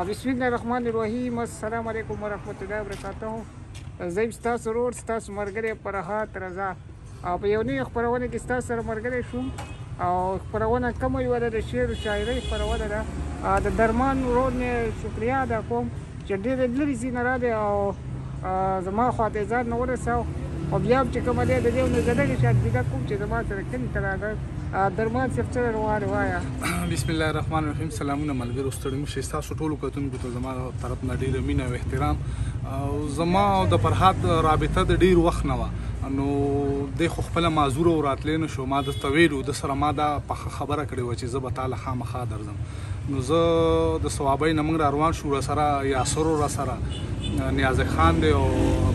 بسم الله الرحمن الرحیم. السلام علیکم ورحمت الله وبرکاته. زه یم ستاسو ورور، ستاسو ملګری فرهاد رضا، او په یو نوې خپرونه کې ستاسو سره ملګری شوم. او خپرونه کومه یوه ده، د شعر و شاعرۍ خپرونه ده. د درمان ورور مې شکریه ادا کوم چې ډېر لرې ځای نه راغی او زما خواته یې ځان نه ورساوه، او بیا هم چې کومه دی د دې نه زه لږ شان ګیله کوم چې زما سره کلي ته راغی. درمان صاحب څه روان وایه؟ بسم الله الرحمن الرحیم. سلامونه ملګرو، ستړي مه شئ. ستاسو ټولو کتونکو ته زما طرف نه ډېره مینه او احترام. او زما او د فرهاد رابطه د ډېر وخت نه وه، نو دی خو خپله معذور او راتلی نه شو. ما ده ته ویلو، ده سره ما دا پخه خبره کړې وه چې زه به تا له خامخا درځم. نو زه د صوابۍ نه موږ را روان شو، راسره یاسر راسره نیازک خان دی او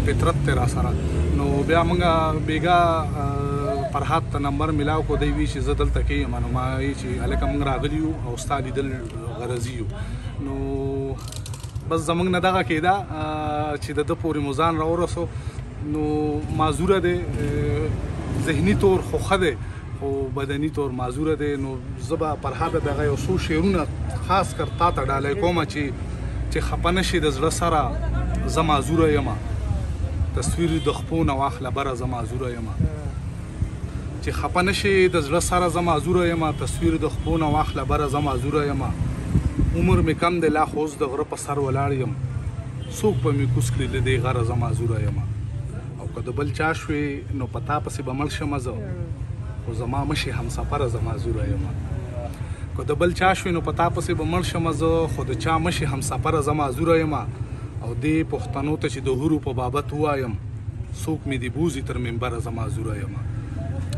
فطرت دی راسره. نو بیا موږ بیګا فرهاد ته نمبر ملاو کو، دی وی چې زه دلته کې یم. نو ما وی چې هلکه موږ راغلي یو او ستا لیدل غرضي یو. نو بس زموږ نه دغه کېده چې د ده پورې مو ځان راورسو. نو معذوره دی، ذهني طور خو ښه دی، خو بدني طور معذوره دی. نو زه به فرهاد دغه یو څو شعرونه خاص کر تا ته ډالۍ کوم چې خفه نه شي د زړه سره. زه معذوره یم، تصویر د خپو نه واخله بره، زه معذوره یم. چې خفه نه شي د زړه سره، زه معذوره یم، تصویر د خپو نه واخله بره، زه معذوره یم. عمر مې کم دی لا خو اوس د غره په سر ولاړ یم، څوک به مې کوز کړي له دې غره، زه معذوره یم. او که د بل چا شوې نو په تا پسې به مړ شم زه، خو زما مه شې همسفره، زه معذوره یم. که د بل چا شوې نو په تا پسې به مړ شم زه، خو د چا مه شې همسفره، زه معذوره یم. او دې پښتنو ته چې د حورو په بابت ووایم، څوک مې دې بوځي تر منبره، زه معذوره یم.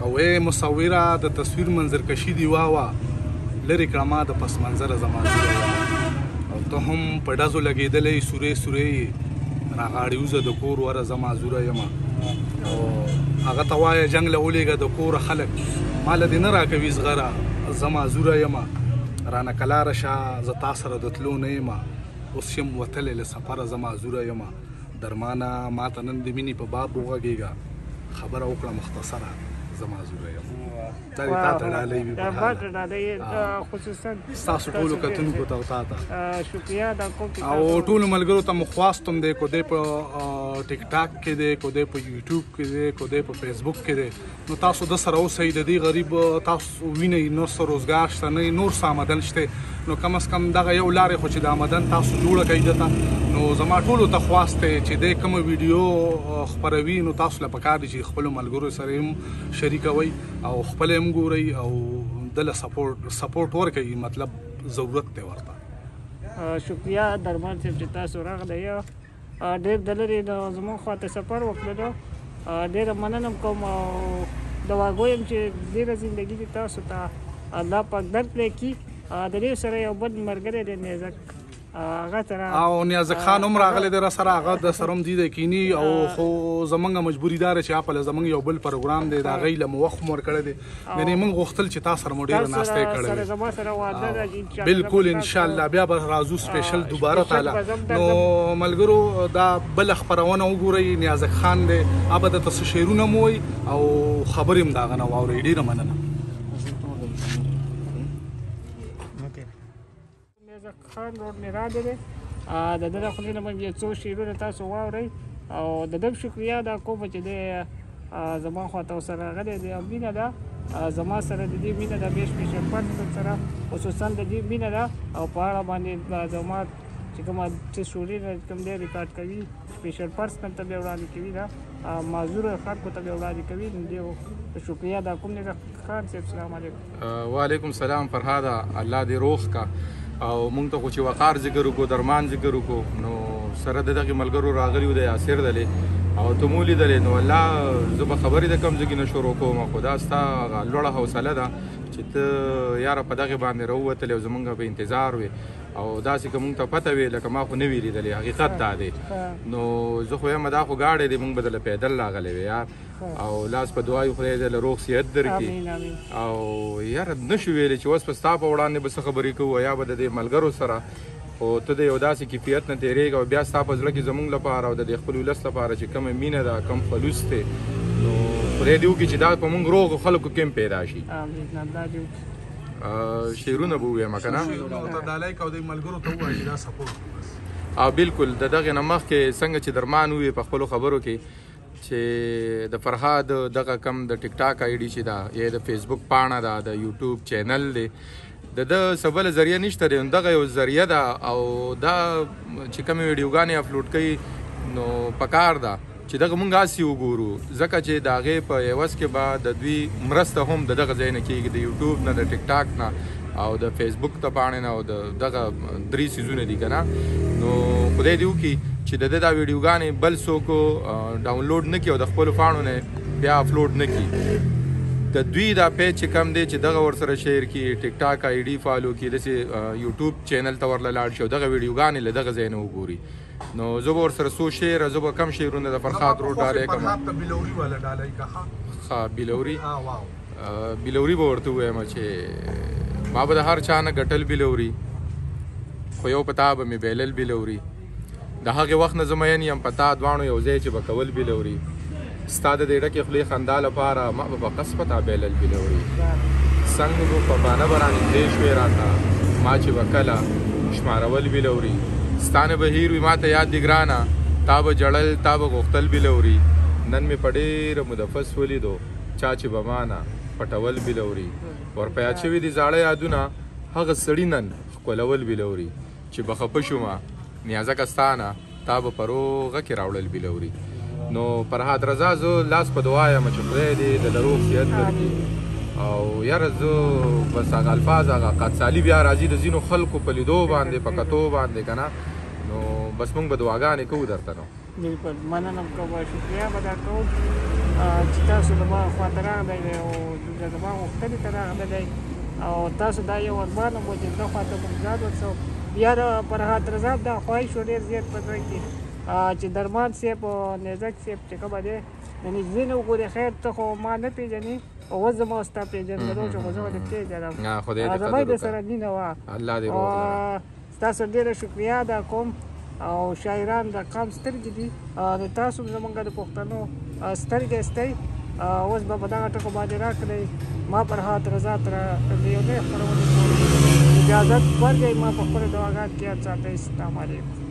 او ای مصوره د تصویر منظرکشي دې واوه، لرې کړه ما د پس منظره، زه معذوره یم. او ته هم په ډزو لګېدلی سورې سورې یې، راغاړې وځه د کور وره، زه معذوره یم. او هغه ته وایه جنګ له ولېږه د کوره خلک، ما له دې نه راکوي زغره، زه معذوره یم. رانه کلاره شه، زه تا سره د تلو نه یم، اوس یم وتلی له سفره، زه معذوره یم. درمانه ما ته نن د مینې په باب وغږېږه، خبره وکړه مختصره، زه معذوره یم. دا دې تا ته ډالۍ وي، خصوصا ستاسو ټولو کتونکو ته او تا ته شکریه ادا کوم. او ټولو ملګرو ته مو خواست هم دی، کو دی په ټیک ټاک کې دی، کو دی په یوټیوب کې دی، کو دی په فیسبوک کې دی، نو تاسو د سره اوسئ. د دې غریب تاسو وینئ، نور څه روزګار شته نه، نور څه آمدن شته، نو کم از کم دغه یو لارې خو چې د آمدن تاسو جوړه کړئ ده. نو زما ټولو ته خواست دی چې دی کومه ویډیو خپروي، نو تاسو له پکار دي چې خپلو ملګرو سره هم شریکوئ او خپله هم ګورئ او دله سپورټ ورکوي، مطلب ضرورت دی ورته. شکریه درمان صاحب چې تاسو راغلی، ډېر د لرې د زموږ خواته سفر وکړلو، ډېره مننه کوم. او دعاګو یم چې ډېره زندګي دې تاسو ته الله پاک درکړی کړي. د دې سره یو بل ملګری دی نیزک، هغه سره او نیازک خان هم راغلی دی راسره، هغه د سره هم دی دی کینی. او خو زمونږ مجبوري داره چې خپله زمونږ یو بل پروګرام دی، د هغې له مو وخت هم ورکړی دی. یعنې موږ غوښتل چې تا سره مو ډېره ناسته کړې وي. زما سره وعده ده چې بالکل انشاءالله بیا به راځو سپیشل دوباره تاله. نو ملګرو دا بله خپرونه وګورئ، نیازک خان دی، هغه به درته څه شعرونه هم ووایي او خبرې هم د هغه نه واورئ. ډېره مننه. نیازک خان روډ مې راغلی دی، د ده له خولې نه به یو څو شعرونه تاسو واورئ. او د ده هم شکریه ادا کوم چې دی زما خواته ورسره راغلی دی، او مینه ده زما سره، د دې مینه ده بې سپیشل پرسن سره، خصوصا د دې مینه ده. او په اړه باندې زما چې کومه څه شعرونه کوم دی ریکارډ کوي، سپیشل پرسن ته به وړاندې کوي، دا معذور خلکو ته به وړاندې کوي. نو دی شکریه ادا کوم. نیازک خان صاحب سلام علیکم. وعلیکم سلام فرهاده، الله دې روغ کا. او مونږ ته خو چې وقار ذکر وکړو، درمان ذکر وکړو، نو سره د دغې ملګرو راغلي وو د یاسر دلې او ته مو لیدلې، نو الله زه به خبرې د کوم ځای نه شروع کوم. خو دا ستا هغه لوړه حوصله ده چې ته یاره په دغې باندې راووتلې او زمونږ په انتظار وې، او داسې که مونږ ته پته وې لکه ما خو نه وي لیدلې، حقیقت دا دی. نو زه خو یم دا خو ګاډی دی، مونږ به دله پیدل راغلی وې یار، او لاس په دعا یو خدای دې له روغ صحت درکړي. او یاره نه شو ویلی چې اوس به ستا په وړاندې به څه خبرې کوو یا به د دې ملګرو سره، خو ته د یو داسې کیفیت نه تېرېږې او بیا ستا په زړه کې زمونږ لپاره او د دې خپل ولس لپاره چې کومه مینه ده، کوم خلوص دی، نو خدای دې وکړي چې دا په مونږ روغو خلکو کې هم پیدا شي. آمین، الله دې وکړي. شعرونه به ووایم که نه؟ شعرونه ورته ډالۍ که او د ملګرو ته ووایه چې دا سپورټ کړي بس. او بالکل د دغې نه مخکې څنګه چې درمان ووې په خپلو خبرو کې چې د فرهاد دغه کم د ټیک ټاک آی ډي چې ده یا د فیسبوک پاڼه ده، د یوټیوب چینل دی، د ده څه بله ذریعه نشته دی، دغه یو ذریعه ده. او دا چې کومې ویډیوګانې اپلوډ کوي نو پکار ده چې دغه مونږ هسې وګورو، ځکه چې د هغې په عوض کې به د دوی مرسته هم د دغه ځای نه کېږي، د یوټیوب نه، د ټیک ټاک نه او د فیسبوک د پاڼې نه، او د دغه درې څیزونه دي که نه. نو خدای دې وکړي چې د ده دا ویډیوګانې بل څوک ډاونلوډ نه کړي او د خپلو پاڼو نه بیا اپلوډ نه کړي. د دوی دا پیج چې کم دی چې دغه ورسره شیر کړي، ټیک ټاک آی ډي فالو کړي، داسې یوټیوب چینل ته ورله لاړ شي او دغه ویډیوګانې له دغه ځای نه وګوري. نو زه به ورسره څو شعر، زه به کم شعرونه د فرهاد ورور ډالۍ کړم. فرهاد ته بلوري والا ډالۍ که. ښه بلوري، بلوري به ورته ووایم چې ما به د هر چا نه ګټل بلوري، خو یو په تا به مې بایلل بلوري. د هغې وخت نه زه مین یم په تا، دواړو یو ځای چې به کول بلوري. ستا د دې ډکې خولې خندا لپاره ما به په قص په تا بایلل بلوري. څنګه به په بانه به رانږدې شوې راته، ما چې به کله شمارول بلوري. ستا نه به هېر وي ما ته یاد دي ګرانه، تا به ژړل تا به غوښتل بلوري. نن مې په ډېره موده فس ولیدو، چا چې به ما نه پټول بلوري. ور په یاد شوي دي زاړه یادونه، هغه سړي نن ښکلول بلوري. چې به خفه شومه نیازکه ستا نه، تا به په روغه کې راوړل بلوري. نو فرهاد رضا زه لاس په دعا یم چې خدای دې د دروغ صحت درکړي. او یاره زه بس هغه الفاظ هغه قدسالي بیا راځي د ځینو خلکو په لیدو باندې په کتو باندې که نه، نو بس موږ به دعاګانې کوو درته. نو بالکل مننه کوم، شکریه به دا کوم چې تاسو زما خواته راغلی او زما غوښتنې ته راغلی او تاسو دا یو ارمان هم و چې زه خواته موږ ځان ورسوم. بیا د فرهاد رضا دا خواهش و ډېر زیات په زړه کې چې درمان صاحب او نیزک صاحب چې کومه دی د نږدې نه وګوري. خیر ته خو ما نه پېژنې او اوس زما ستا پېژندلو چې خو زه ولې پېژنم، زما یې در سره مینه وه. الله دې روغ لره. ستاسو ډېره شکریه ادا کوم. او شاعران د قام سترګې دي، نو تاسو هم زمونږ د پښتنو سترګې استئ. اوس به په دغه ټکو باندې راکړئ. ما فرهاد رضا تر یو نوې خپرونې پورې اجازت ورکړئ. ما په خپلو دعاګانو کې یاد ساتئ. السلام علیکم.